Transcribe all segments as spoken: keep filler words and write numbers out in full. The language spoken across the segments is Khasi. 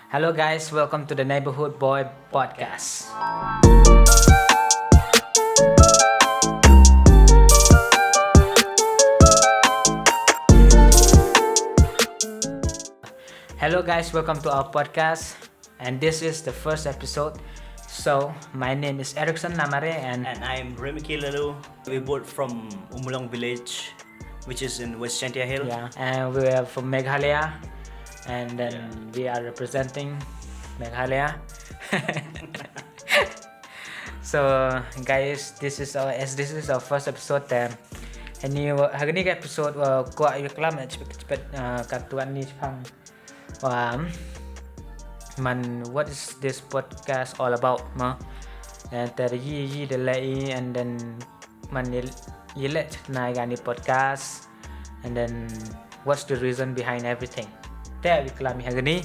Hello guys, welcome to the Neighborhood Boy podcast. Hello guys, welcome to our podcast. And this is the first episode. So, my name is Erickson Namare and And I'm Remiki Lalu. We both from Ummulong village, which is in West Jaintia Hills. Yeah, and we are from Meghalaya, and then Yeah. we are representing Meghalaya. So, guys, this is our as this is our first episode. Then, and you have any episode uh, ko ayu klam eh, cepet cepet uh, katuan ni chpang. Um, man, what is this podcast all about? Ma, and ter yi yi de lei, and then man yi yi le na gani podcast, and then what's the reason behind everything? Te wi klam ha gani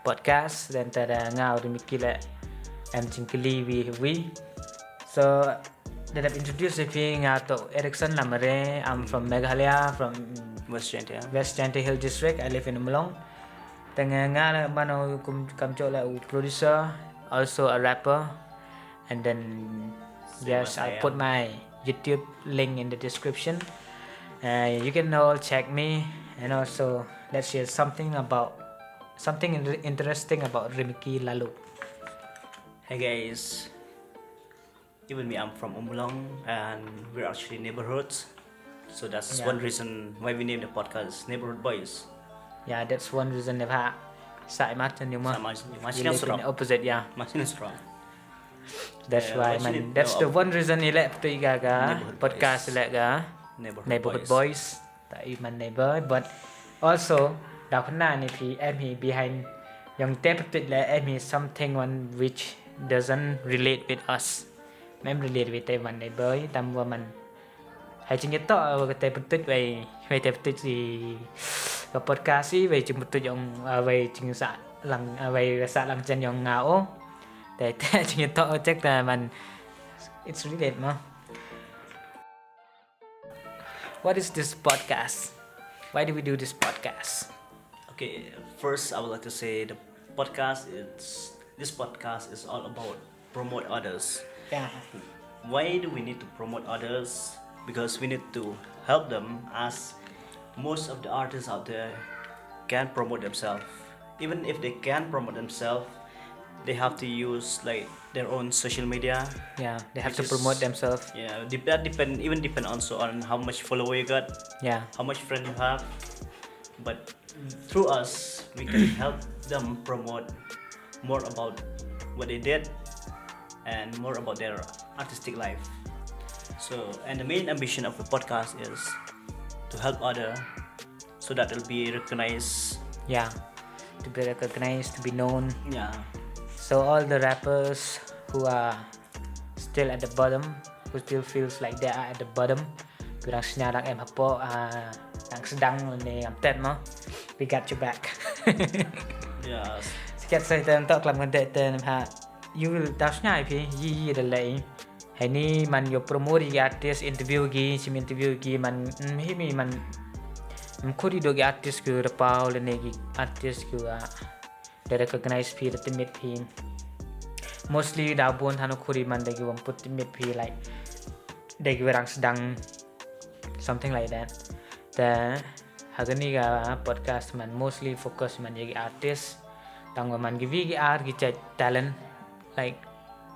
podcast, then ter nga u Remiki le em jingkylli wi wi. So, that I've introduced if nga to Erickson Namare, I'm from Meghalaya, from West Jaintia. West Jaintia Hill District. I live in Ummulong. Teng nga mano kum kam chok la u producer, also a rapper, and then yes, I'll Masaya. Put my YouTube link in the description. Uh, you can all check me, and also let's share something about something in- interesting about Remiki Lalu. Hey guys, even me, I'm from Ummulong, and we're actually neighborhoods. So that's Yeah. One reason why we name the podcast Neighborhood Boys. Yeah, that's one reason never sa imat and you Sa must mas- mas- you live in the opposite, yeah. Masih strong. That's Yeah, why, why man. should it That's know the of one reason you let to ga Neighborhood podcast Boys. Like ga Neighborhood, Neighborhood Boys. Boys. Ta iman neighbor, but also da khna ni phi em hi behind young te ptut le em hi something one which doesn't relate with us. Mem relate with te man neighbor tam wa man. Hai jing to wa te ptut wai wai te ptut si ka podcast si wai jing ptut yong wai jing sa lang wai sa lang chen yong nga o. Te te jing to check ta man. It's relate mo. What is this podcast? Why do we do this podcast? Okay, first I would like to say the podcast is this podcast is all about promote others. Yeah. Why do we need to promote others? Because we need to help them, as most of the artists out there can't promote themselves. Even if they can promote themselves, they have to use like their own social media. Yeah, they have Which to promote is- themselves. Yeah, dep- that depend even depend also on how much follower you got, Yeah. how much friend you have. But through us, we can help them promote more about what they did and more about their artistic life. So, and the main ambition of the podcast is to help other so that they'll be recognized. Yeah. To be recognized, to be known. Yeah. So all the rappers who are still at the bottom, who still feels like they are at the bottom, bilang snya dak em hapo, ah, dang sedang ni ngam tet mo. We got your back. Yes. Sikat sai tem tok lam ngan tet tem ha. You will dash nya phi yi yi da lei. Hai ni man yo promote yi artist interview gi, sim interview gi man, mm, hi mi man. Mm, khuri do gi artist ku repau le ne gi artist ku a. They recognize phi, they meet phi. Mostly da bun thano khuri man de gi wam put meet phi like de gi rang sedang something like that. Te hagani ga podcast man mostly focus man ye gi artist. Tang wa man gi vi gi ar gi chai talent like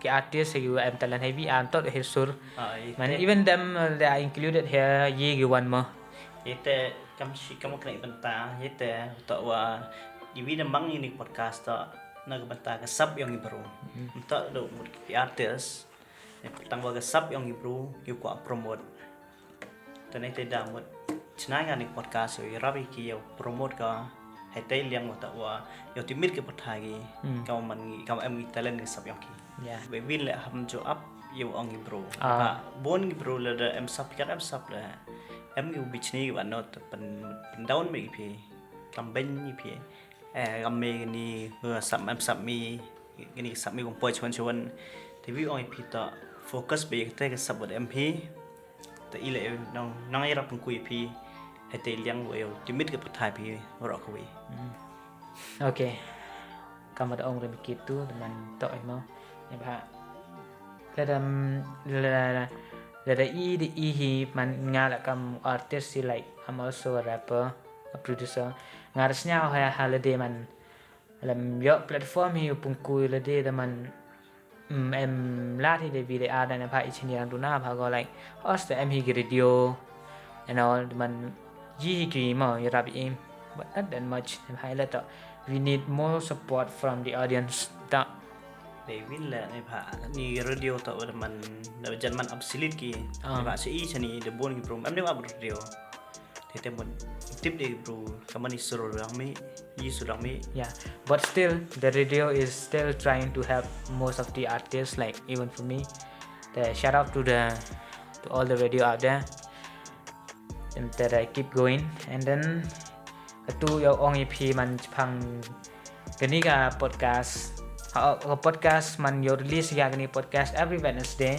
gi artist gi wa em talent heavy an tot hir sur. Ah, i Man te- even them uh, they are included here ye gi one mo. Ite kam shi kam kena benta ite to wa iwi na mang ini podcast to na ka benta ka sap yong i bru. To do mut ki artist. Tang wa ka sap yong i bru yu kwa promote. Te ne te da mut chna nga ni podcast yo i rabi ki yo promote ka. Hai te liang wa to wa yo ti mit ke pathagi. Hmm. Ka man ngi ka em ngi talent ngi sap yong ki. Yeah. Be win le ham jo up yo ong i bru. Ah. Bon i bru le da em sap kan em sap le. Em ngi bi chni wa not pen pen down me phi. Kam ben ni phi. Eh kam me ni uh, sap em sap mi ni sap mi wong poi chuan chuan. Te wi ong i phi to focus be te ka sap em phi. Te ile nong nong i rap kui phi. Hai te liang wa yo ti mit ke pathai phi ro ko wi. Okay. Kam da ong rem kit tu, da man to imo. Nya ba. Lada, lada, lada i di i hi man nga la kam artist hi, like, I'm also a rapper, a producer. Nga da sñiaw ha, ha lade man. Lem ïoh platform hi u pynku lade da man, mm, em lad hi de bi de adan ba i chini ang duna ba go, like, os da em hi ki radio and all, da man yi hi ki mo, ïarap im. But not that much. Em hai la to. We need more support from the audience. Ta. Dei win la ne ba ni radio to da man, da jan man obsolete ki. Ah. Ne ba si i chani de bon ki bro. Em ne ba radio. Te te mon tip de bro. Kamani suru rang mi, yi suru rang mi. Yeah, but still, the radio is still trying to help most of the artists, like, even for me. The shout out to the, to all the radio out there. And that I keep going. And then, atu yow ong i phi man chapang kani ka podcast. Ha, ka podcast man yow release ïa kani podcast every Wednesday.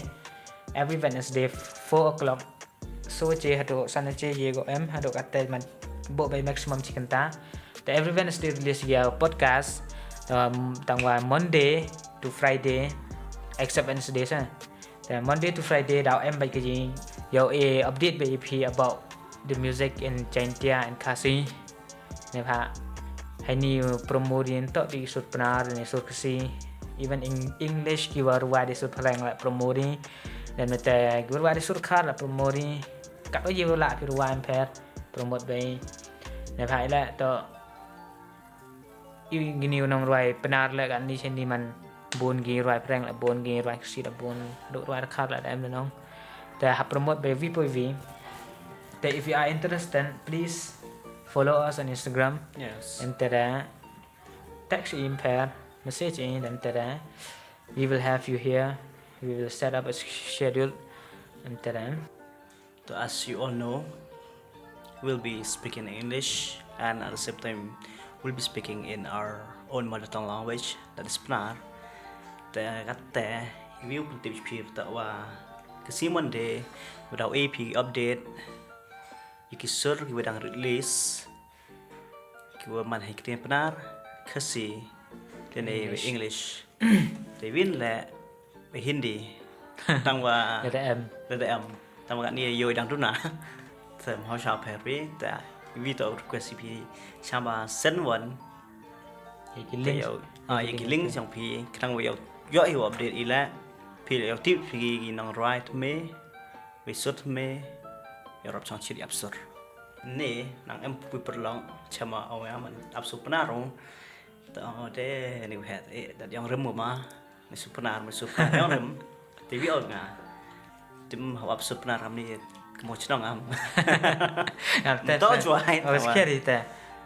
Every Wednesday, four o'clock. So, che haduh san che ye go em, haduh kata man bo bai maximum chi kynta. Te every Wednesday release ïa podcast, um, tang wa Monday to Friday, except Wednesday sa. Te Monday to Friday daw em bai ka ji, yow e update bai phi about the music in Jaintia and Khasi. Ne ba, hani promote ïa to di sur Pnar ne sur Khasi. Even in English ki wa rwai di sur Phareng la promote. Dan mete ki wa rwai di sur Khar la promote. Ka to ji la phi rwai em pher promote bai. Ne ba ila to i gini u nong rwai Pnar la kan ni chen ni man bun gi rwai Phareng la bun gi rwai Khasi la bun. Duk rwai Khar la da em nong. Te ha promote bai vi poi vi. Te if you are interested, please follow us on Instagram. Yes. And te da text in pher, message in, and te da we will have you here. We will set up a schedule. And te da. So as you all know, we'll be speaking English, and at the same time, we'll be speaking in our own mother tongue language, that is Pnar. Te kata, we will tip phi ta wa ka si Monday, wa daw e phi update. Ïa ki sur ki wa dang release. Ki wa man ha ki ktien Pnar, Khasi, lane English. Te win le, Hindi. Tang wa lada em. Lada em. Tang wa ni yow dang duna. Te mo sha pher wi, te wi to request phi, chamba send one. Ïa ki link. Ïa ki link jong phi, tang wa yow, yow i update i la. Phi yow tip phi ki nong rwai thymme. Wi sur thymme, ïarap chong chiri ap sur. Ne, nang em pui pyrlong, chama awe aman ap sur Pnar rong. Ta de, ni het, eh, dat yong rem ma. Mi sur Pnar, mi sur Pnar, yong rem. Te wi ong nga. Tim haw ap sur Pnar am ni, kemo chnong am. Ngam te. To juai, oh, scary te.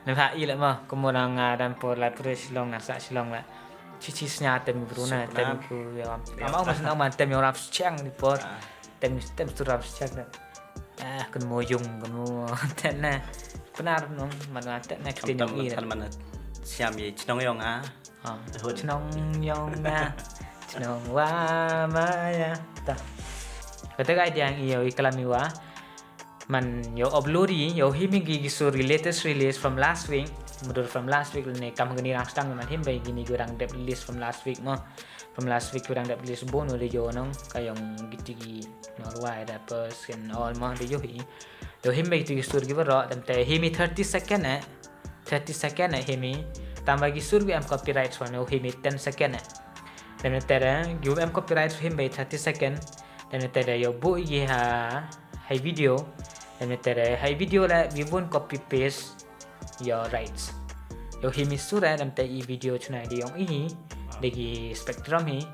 Ni ha i le ma, kemo nang, ah, dan por la pure Shillong, nang sa Shillong la. Chi chi sñia tem bru na, tem ku yong. Ama ma sñia ma tem yong rap chang ni por. Tem, tem tu rap chang na. Ah, kun mo yung, kun mo ten na. Pnar nong, man na ten na ktin yong i. Kan man siam ye chnong yong a. Ah, chnong yong a. Chnong wa ma ya. Ta. Kata ka idea i yo i kalam i wa. Man yow upload i, yow him i ki sur latest release from last week. Mudur from last week ne kam gani rang stang man him bai gini gu rang dep release from last week mo. From last week gu rang dep release bun u de yo nong ka yong giti gi norwai rappers and all mo de yo hi. Yow him bai giti gi sur gi baro dan te him i thirty second eh. Thirty second eh him i. Tamba gi sur gi am copyright so no him i ten second eh. Dan te da gi am copyright him bai thirty second. Dan te da yow bu i ha hai video. Dan te da hai video la we won't copy paste your rights. Yow him i sur eh dan te i video chuna di yong i hi. De gi Spectrum hi.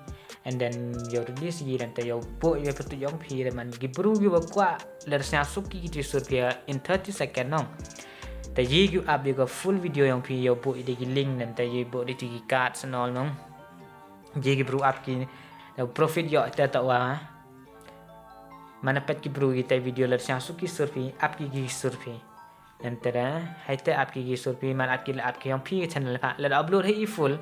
And then yow release i dan te yow bu i patu yong phi dan man gi bru gi wa kwa ler sña suk ki gi sur phi in thirty second nong. Te yi gi up i ga full video yong phi yow bu i de gi link dan te yow bu de gi cards and all nong. Yi gi bru up ki, yow profit yow te ta wa. Mana pet ki bru gi te video ler sña suk ki sur phi, up ki gi sur phi. Dan te da, hai te up ki gi sur phi, man up ki la up ki yong phi channel pha, la upload hai i full.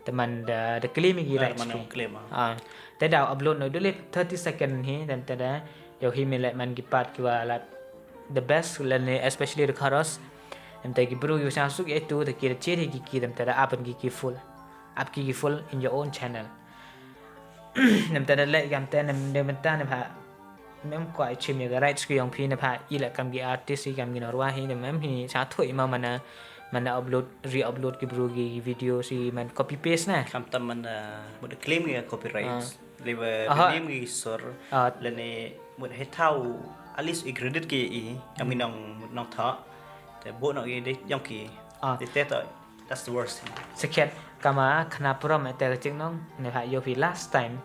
Te man da, da claim i gi rights phi. Ah, te da upload no dule thirty second hi, dan te da, yow hi mi le man gi part ki wa la the best, lane especially the chorus. Dan te gi bru yow sña suk e tu, te ki da chiri gi ki, dan te da up ki ki full. Ap ki full in your own channel. Namar te da leh kam te, namar te ne pha mem kwah shim ïa ka rights ki yong phi, ne pha i leh kam ki artist hi, kam ki nongwai hi, ne mem hi sha thuh i ma mana, mana upload, re-upload ki bru ki video hi, man copy paste na. Kam tam mana mut claim ki copyright. Leba name ki sur. Lane mut he thaw at least i credit ki i, kam ki nong, nongthoh. Te bo nong i de yong ki. Te te to, that's the worst thing. Sekhet kama khana prom te ka chingnong, ne pha ïoh phi last time.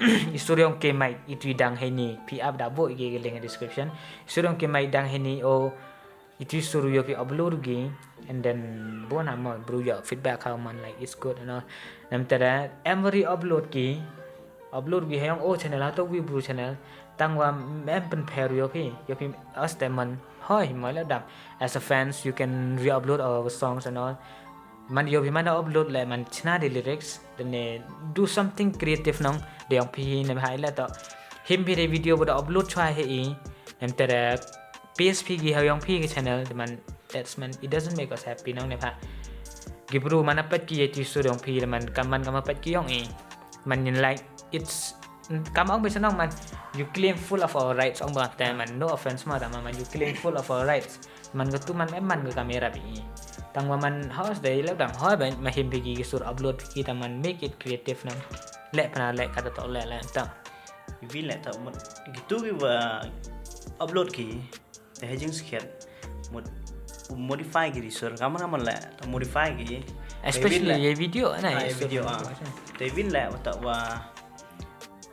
I sur yong ki mic itu i dang heini, phi ap da bo i ki link description. I sur yong ki mic dang heini, o itu i sur ïoh phi upload ki, and then bo na mo bru ïoh feedback how man like it's good and all. Namar te da em re-upload ki, upload ki ha yong o channel, hato wi bru channel. Tangwa mem pynpher ïoh phi, ïoh phi as te man hoi mo leh dam. As a fans you can re-upload our songs and all. Man ïoh phi man da upload leh man chna de lyrics, then do something creative nong, de yong phi hi ne pha i leh to. Him phi de video bo da upload chwa hi i, namar te da paste phi ki ha yong phi ki channel, te man that's man, it doesn't make us happy nong ne pha. Ki bru mana peit ki ïa itu i sur yong phi, te man kam man kama peit ki yong i. Man yin like, it's kam ong bes nong man, you claim full of our rights, ong ba te man, no offense ma, tangwa man you claim full of our rights. Man katu man em man ka kamera bi. Tangwa man house de leh dam hoi ba ma him phi ki sur upload ki, tangwa man make it creative nong. Leh pha leh kata to leh leh ta. Wi leh ta mut kitu ki ba upload ki. Te ha jingskhem mut modify ki di sur, kam man kam man leh ta modify ki. Especially ïa video na, ïa video. Te wi leh wa ta wa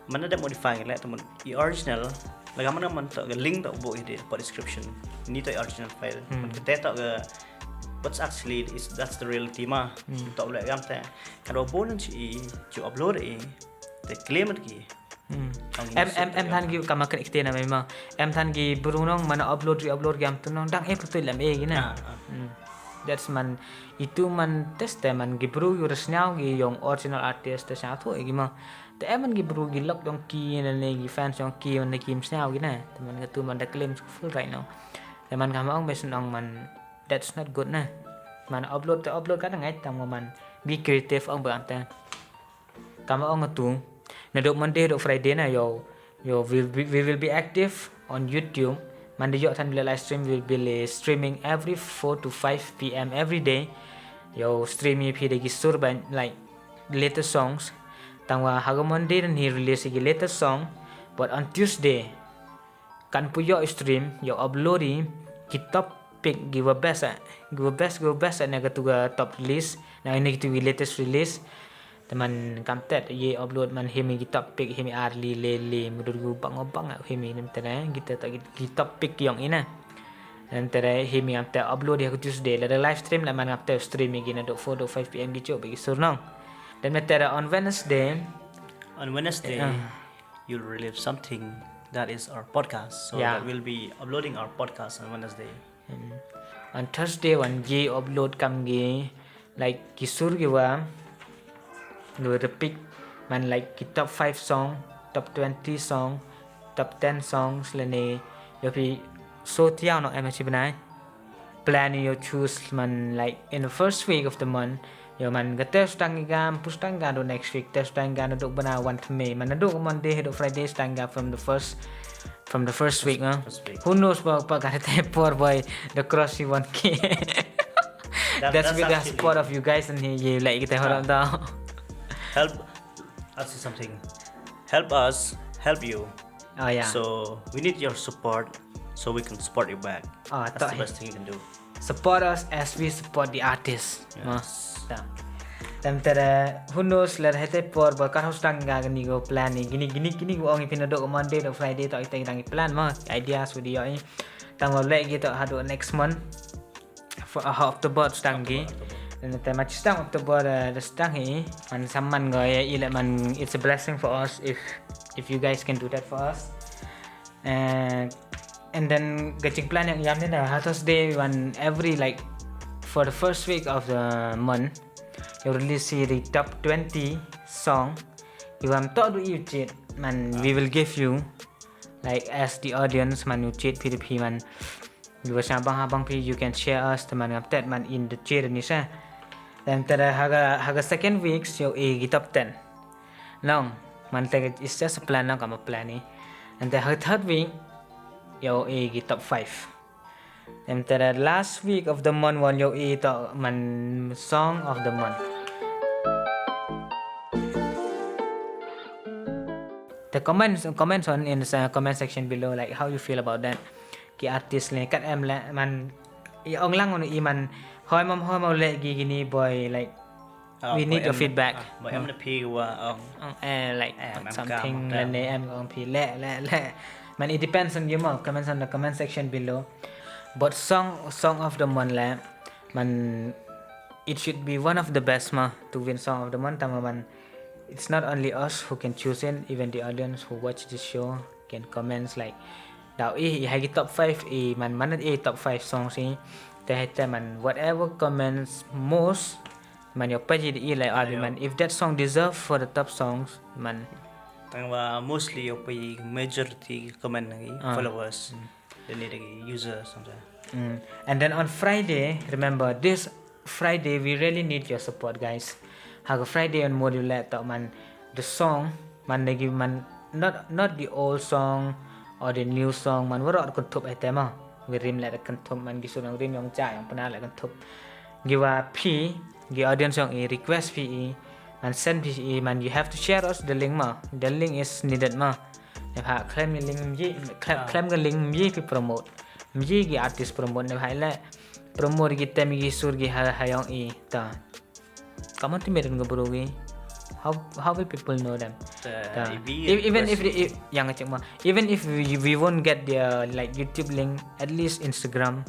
mana da modify ki leh ta mut i original. La kam man kam man ta ka link ta bo i de pa description. Ni ta i original file. Mut te ta ka what's actually is, that's the reality ma. Ta leh kam te. Kan wa bo nan chi i, chi upload i. Te claim ki. Em, em, em than ki kama kane kte na mema. Em than ki bru nong mana upload re-upload ki am tu nong dang e putui lam e ki na. That's man itu man test te man ki bru yu resniaw ki yong original artist te sha thu e ki ma. Te em man ki bru ki lok yong ki na ne ki fans yong ki man ne ki msniaw ki na. Te man katu man da claim full right now. Te man kama ong bes nong man, that's not good na. Man upload te upload ka da ngai, tangwa man be creative ong ba am te. Kama ong tu, nadok Monday dok Friday na yo, yo we, we, we will be active on YouTube. Manda ïoh than bile live stream, will be streaming every four to five p.m. every day. Yo stream ïa phi da ki sur ban like latest songs. Tangwa ha ka Monday nan hi release ki latest song. But on Tuesday kan pu ïoh stream, ïoh upload i ki top pick, ki wa best, eh, ki wa best, ki wa best, eh, na katu ka top release, na ini kitu ki latest release. Te man kam tet ye upload man himi ki top pick, himi arli le le mudur gu bang bang, eh, himi nem tene kita ta ki top pick yong ina. Nan tere himi am te upload ya ku Tuesday, la da live stream la man am te stream igi na dok four dok five p.m. ki chok bagi surnong. Dan me tere on Wednesday. On Wednesday, you'll relive something. That is our podcast. So that we'll be uploading our podcast on Wednesday. On Thursday wan ye upload kam gi like ki sur ki wa ki wa repeat man like ki top five song, top twenty song, top ten songs lane yo phi so tiaw no em chi bnai. Plan yo choose man like in the first week of the month. Yo man ka test tang ga pu tang ga do next week, test tang ga do bana wan tme man do Monday do Friday tang ga from the first from the first week, no? Who knows ba pa ka te por boy the cross you one k. That's with the support of you guys and he ye like kita horang tau. Help us do something. Help us help you. Oh yeah. So we need your support so we can support you back. Oh, that's the best thing you can do. Support us as we support the artist. Yes. Tam tere who knows ler hete por ba kar hostang ga gini go plan ni gini gini gini go ong ipin do Monday do Friday to ite dang plan ma ideas with yo. Tang lo lek gitu hadu next month. For, uh, October stang gi. Dan te ma stang October, uh, da stang hi man saman go ya ila man it's a blessing for us if if you guys can do that for us. And and then getting plan yang yam ni na ha Thursday one every like for the first week of the month you release the top twenty song. You am to do you cheat man we will give you like as the audience man you cheat P D P man. Yu ba sha bang ha bang phi you can share us teman ngam tet man in the chair ni sa. Te mynta ha ka, ha ka second week ïohi ki top ten. Nong, mynta ka is just a plan, nong, kam a plan i. Mynta ha ka third week ïohi ki top five. Mynta last week of the month wan ïohi to man song of the month. The comments, comments on in the comment section below, like, how you feel about that. Ki artist leh kat em leh man, i ong lang i man, hoi mam hoi mam leh ki kini boy, like, we need your feedback. Boy em na phi wa ong. Ong, eh, like, something lane em ong phi leh leh leh. Man, it depends on you mo. Comments on the comment section below. But song, song of the month leh man, it should be one of the best mo to win song of the month. Tang man, it's not only us who can choose it, even the audience who watch this show can comments like, daw i, i ha ki top five i man, man i top five songs i. Te, te man, whatever comments most, man, ïoh page i like, abi man, if that song deserve for the top songs, man. Tang wa mostly ïoh page majority comment ngi followers. Then i user sometimes. And then on Friday, remember this Friday, we really need your support, guys. Ha ka Friday on Module leh to man, the song man, ngi man, not, not the old song or the new song man, waroh kynthup ïa te mo. Ngi rim leh kynthup man, ki sur ngi rim ïong ja ïong pynah leh kynthup. Ngi wa phi, ki audience ïong i request phi i man, send phi i man, you have to share us the link mo. The link is needed mo. Neba khlem ngi link mji, khlem, khlem ngi link mji phi promote. Mji ki artist promote neba leh promote ki tem ki sur ki ha, ha ïong i ta. Kamu tu mirin ke bro ki. How, how will people know them? Even if, yang cek ma, even if we, we won't get their like YouTube link, at least Instagram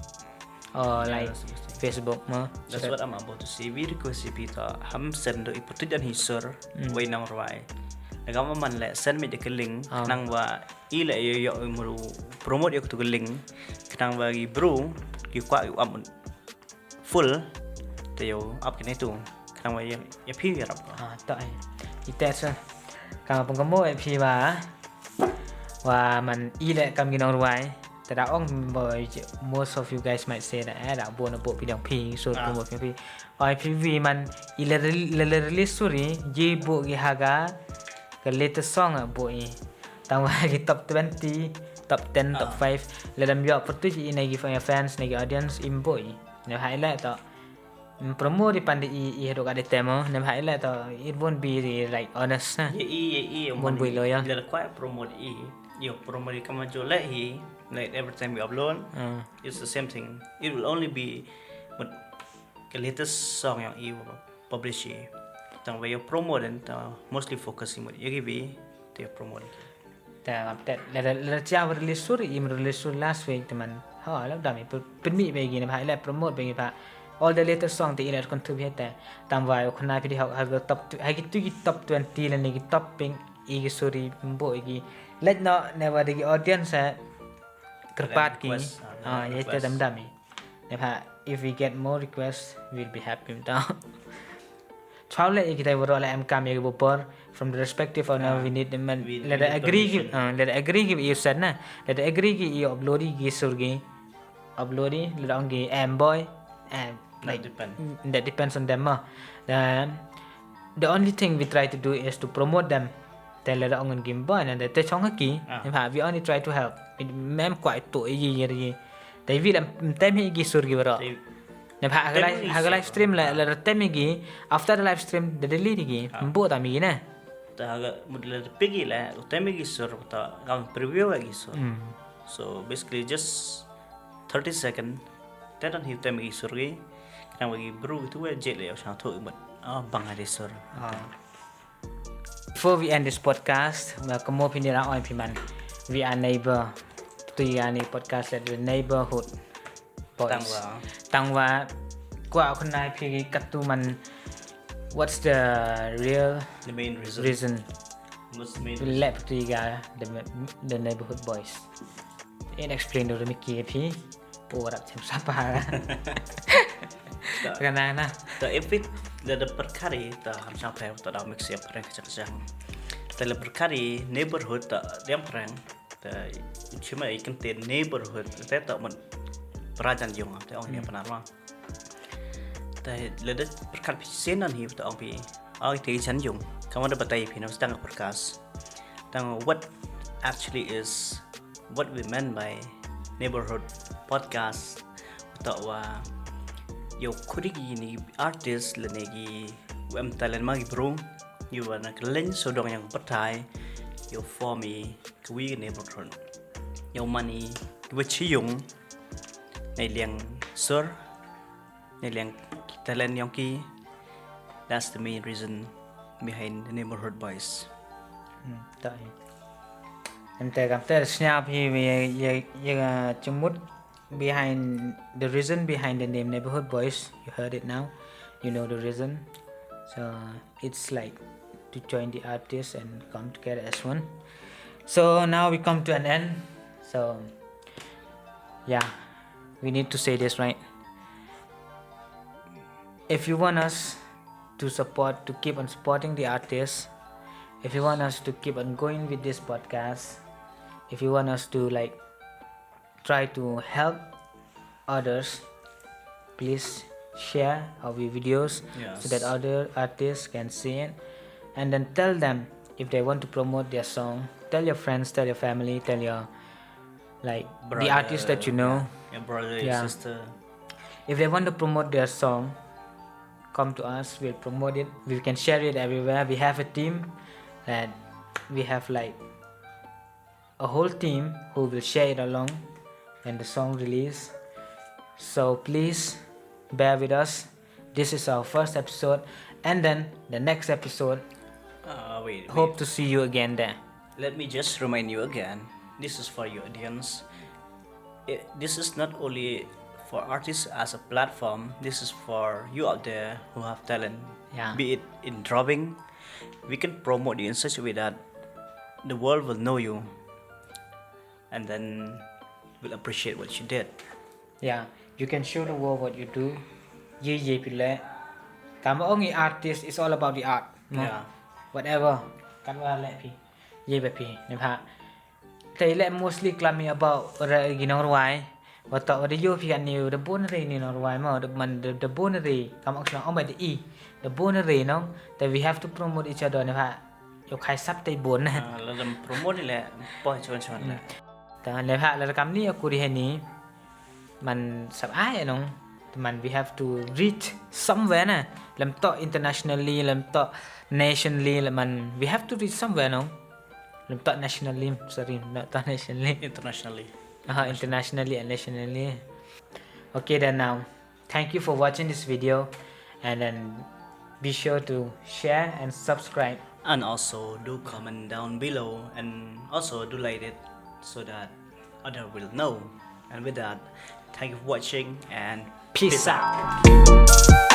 or like Facebook ma. That's what I'm about to say. We request ïa phi ta, ham send do i pyrtuit ïa hi sur wei nang rwai. Nagam man leh send me de ke link nang wa i leh ïoh ïoh mru promote ïa tu ke link nang wa i bro i kwah i am full te ïoh ap kine tu. Khnang wa ïa phi ïa rap. Ah, ta ai. Ite sa. Ka pung ka mo ïa phi ba. Wa man i leh kam ki nong rwai. Te da ong boy, most of you guys might say that, eh, da bo na bo phi dang phi, so bo phi phi. Oi phi wi man i le le release suri ji bo ki haga. Ka latest song bo i. Tang wa ki top twenty, top ten, top five. Le dam ïoh pyrtuit i na ki fans, na ki audience im bo i. Ne highlight to. Promote i pan de i, i hadok ade temo, ne highlight to, it won't be the, like, honest na. Ye i, ye i, won't be loyal. Le kwah promote i, yo promote i kama jo le i, like, every time we upload, it's the same thing. It will only be, but ka latest song ïong i publish i. Tang wa yo promote den, ta mostly focus i mut yo ki bi, te yo promote. Ta update. Lada, lada chia release suri, im release suri last week, teman. Ha, la dam i pynmih bagi ne ba, la promote bagi ba. All the latest song te i la kon tu bi te. Tang wa yo khna phi di ha, ha top, ha ki tu ki top twenty la ne ki top ping i ki suri mbo i ki. Let no, ne wa de ki audience ha. Kyrpad ki. Ah, ye te dam dam i. Ne ba, if we get more requests, we'll be happy. Ta. Chau le kita baroh la em kam ïa ki bopor from the respective owner, we need them, man. Lada agree ki, lada agree ki you said na. Lada agree ki i upload i ki sur ki upload i, lada ong ki em boy, em, like, that depends on them ma. Then the only thing we try to do is to promote them. Te lada ong ngin gim boy na te chong ki. Ba, we only try to help. Mem kwah to i yi yi. Te wi lam tem hi ki sur ki baroh. Ne ba ha ka live stream la, la tem i ki, after the live stream da delete i ki. Mbo ta mi ne. Ta ha ka mut la pigi la, tem i ki sur ta kam preview i ki sur. So basically just thirty second. Te don hi tem i ki sur ki. Khnang wa ki bru ki tu wa je le shang tho i mut. Ah, bang ha di sur. Before we end this podcast, wa kamo phi ni ra oi phi man. We are neighbor. Tu ya ni podcast le the neighborhood boys. Tang wa. Tang wa. Kwa khun nai phi katu man. What's the real, the main reason? Reason. What's the main reason? Let tu ya the, the neighborhood boys. In explain to me ki phi. Pu rap chem sapa. Kana na. Ta epit da da perkari ta ham sang phe ta da mix ya prank chak chak. Ta le perkari neighborhood ta diam prank. Ta chima ikan te neighborhood ta ta man prajan jong ta ong ya panarwa. Te lada pyrkhat phi sien nan hi, to ong phi, ong te jan yung. Ka mut da batai phi na stang podcast. Tang what actually is, what we meant by neighborhood podcast. To wa yow khuri ki ni artist lane ki wa em talent ma ki bru. Yow wa na klen so dong yang patai. Yow form i kwi neighborhood. Yow mani kwi chi yung. Na liang sur. Na liang talent yong ki. That's the main reason behind the neighborhood boys. Hmm, ta hi. Ante kam te snya phi mi ye ye ye chumut behind the reason behind the name Neighborhood Boys. You heard it now. You know the reason. So it's like to join the artists and come together as one. So now we come to an end. So yeah, we need to say this, right? If you want us to support, to keep on supporting the artists, if you want us to keep on going with this podcast, if you want us to like try to help others, please share our videos so that Yes. Other artists can see it, and then tell them if they want to promote their song. Tell your friends, tell your family, tell your like the artists that you know. Yeah, your brother, Yeah. your sister. If they want to promote their song, come to us. We'll promote it. We can share it everywhere. We have a team that we have like a whole team who will share it along when the song release. So please bear with us. This is our first episode, and then the next episode, Uh, wait, hope wait. To see you again there. Let me just remind you again. This is for your audience. It, this is not only for artists as a platform. This is for you out there who have talent. Yeah. Be it in drawing, we can promote you in such a way that the world will know you, and then will appreciate what you did. Yeah, you can show the world what you do. Ye ye pile. Kam ong i artist is all about the art. No? Yeah. Whatever. Kan wa le phi. Ye ba phi. Ni pha. Te le mostly klami about re ginong ruai. Wa to wa de yo phi kan ni de bon re ni nong ruai mo de man de de bon re. Kam ong shlong ong ba de i. De bon re nong. Te we have to promote each other ni pha. Yo khai sap te bon. Uh, let them promote it. Poi chon chon le. Ta le pha le kam ni aku di heni. Man sap ai nong. Man we have to reach somewhere na. Lem to internationally, lem to nationally, lem man we have to reach somewhere nong. Lem to nationally, sorry, not to nationally. Internationally. Aha, internationally and nationally. Okay then now. Thank you for watching this video, and then be sure to share and subscribe. And also do comment down below, and also do like it so that other will know. And with that, thank you for watching and Peace out.